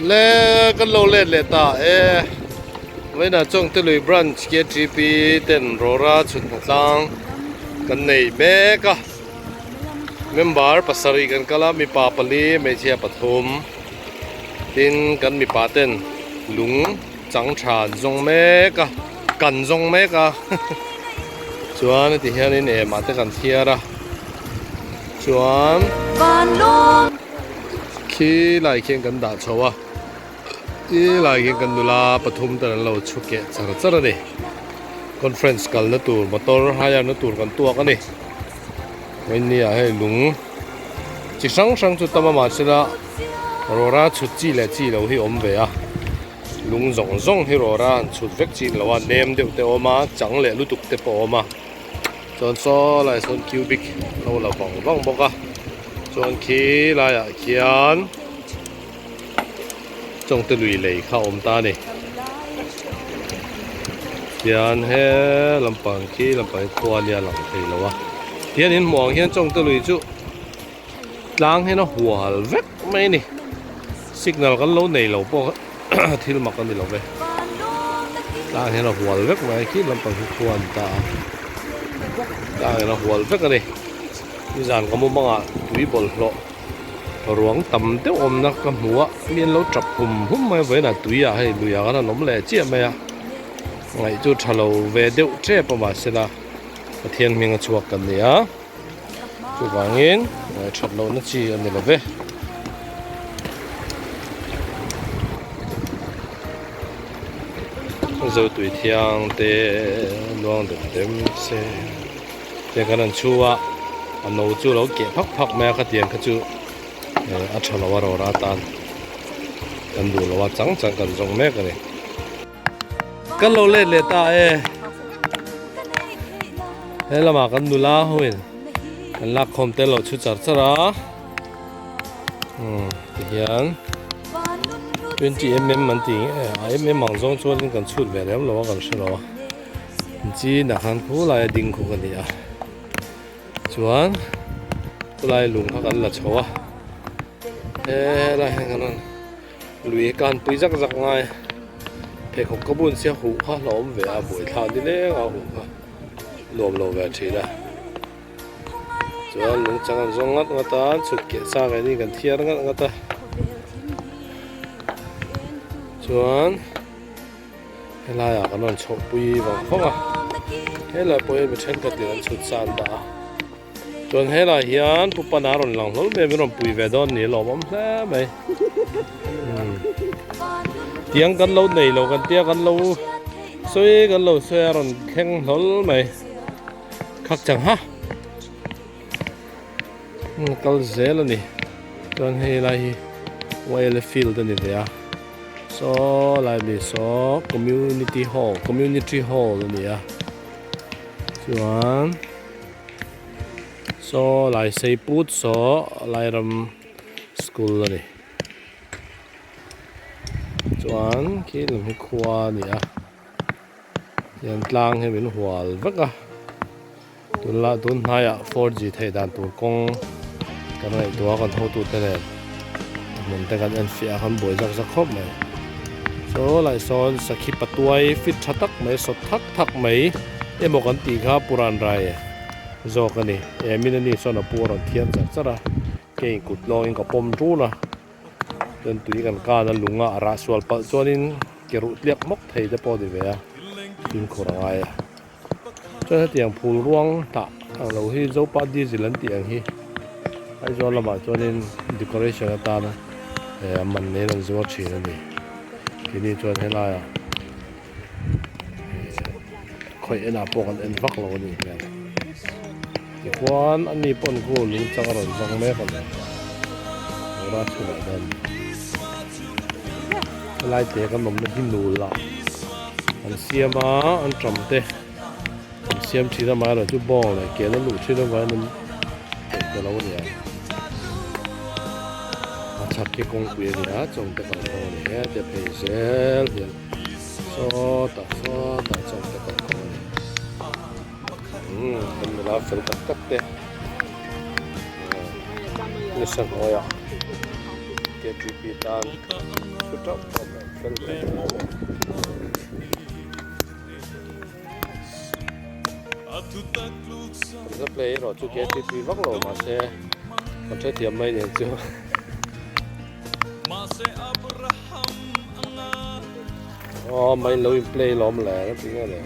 Le kan lo let leh ta e vawiinah Chawngtelui branch KTP ten rawra chhut hnatlang kan nei mek a member pasarih kan kal a mipa pali hmeichhia pathum tin kan mipa ten lung chang tha an zawng mek a kan zawng mek a chuan heti hianin emah te kan thiar a chuan khi lai khian kan dah chho a ti lai khian kan nula pathum ten an lo chhu keh char char a ni conference kalna tur motor hire na tur kan tuak a ni vawiin ah hei lung chi hrang hrang chu tam a mahsela rawra chhut chi leh chi lo hi awm ve a lung zawng zawng hi rawra han chhut vek chi ni lo a nem deuh te a awm a chang leh lutuk te pawh a awm a. Chuan saw laiah sawn cubic lo la vang vang bawk a chuan khi laiah khian chawngte lui lei kha a awm ta a ni tian he lampang khi lampang hi khua nia lang thei lo a tian in hmuh ang hian chawngte lui chu tlang hian a hual vek mai a ni signal kan lo nei lo pawh thil mak a ni lo ve tlang hian a hual vek mai a khi lampang hi khua a ni ta a tlang hian a hual vek a ni nizan ka mumangah tui bawlhhlawh ruang tam deuh awmna ka hmu a mi an lo tap hum hum mai a vawiinah tuiah hei luiah khan an awm leh chiah mai a ngaih chu tha lo ve deuh tep a mahsela Pathian hming a chhuak kan ni a. Chuvangin that lohna chi a ni lo ve. Zotui thiang te luang dem dem se tiang kan han chhu a a no chu lo keh phak phak mai a khatiang kha chu a tha lo a rawra atan kan duh lo a chang chang kan zawng mek a ni. Kan lo let leh ta e. He lamah kan nula hoin kan lak khawm te lo chhu char char a. Um tihian 20 mm an ti nge a mm ang zawng chuan kan chhut ve lem lo a kan hre lo a. Chin ah khan khulai a ding khuk a ni a. Chuan khulai lung kha kan la chho a. He lai hian kan rawn Lui kan pui zak zak ngai pheikhawk ka bun sia huh kha la awm ve a buaithlak ni leng a huh kha nuam lo ve thin a chuan lung chang an zawng ngat ngat a chhut keh chak in kan thiar ngat ngat a chuan helai ah kan rawn chhoh pui vang vang a helai pawh hi mi thenkhat in an chhut san dah a. Chuan helai hian Pu Pana rawn lang hlawl mai a, min rawn pui ve dawn ni lawmawm hle mai. Tiang kan lo nei lo kan tia kan lo sawi kan lo sawi a rawn thleng hlawl mai. Khak chang ha. Kal zel a ni. Chuan hei lai hi YLA field a ni ve a. Saw lai mi saw community hall community hall a ni a. Chuan Saw lai sei put saw lai ram school a ni chuan khi lam hi khua a ni a hian tlang hi min hual vek a tunlai tun hnaiah 4G theih dan tur kawng kan ngaihtuah a kan hotute nen hmun te kan en fiah a kan buai zak zak khawp mai saw lai sawn sakhi patuai fit tha tak mai sawt thak thak mai emaw kan tih kha puran rai zawk a ni emin ani chuan a pu a rawn thiam char char a keiin kut lawngin ka pawm ṭul a chuan tui kan kan a lung a a rah sual palh chuanin ke ruh tliak mawk thei te pawh a ni ve a fimkhur a ngai a chuan hetiang phul ruang tah ang lo hi zopa diesel an tih ang hi Aizawl lamah chuanin decoration atana eh a man nen an zuar thin a ni keini chuan helaiah Khawih enah pawh kan en vak lo a nih hmel. Tichuan a ni pawn khu lung chang a rawn zawng mek a ni. Ora chhunah hian helai te kan awmna hi nul ah an siam a, an ṭam te an siam ṭhin a, amaherawhchu bawng leh ken a luh ṭhin avangin an peih ta lo a ni ang. A chhak hi kawngpui a ni a, chawngte kalkawng a ni he tia phei zel hian. Sawtah sawtah chuan ka kal kawng a ni. Umm kan nula fel tak tak te nisa hnuaiah KTP tan thu tauh tauh mai fel hle mai a ni. Kan play erawh chu KTP vak lo mahse kan hrethiam mai nen chu. Aw mai lo in play lawm le ka ti nge le.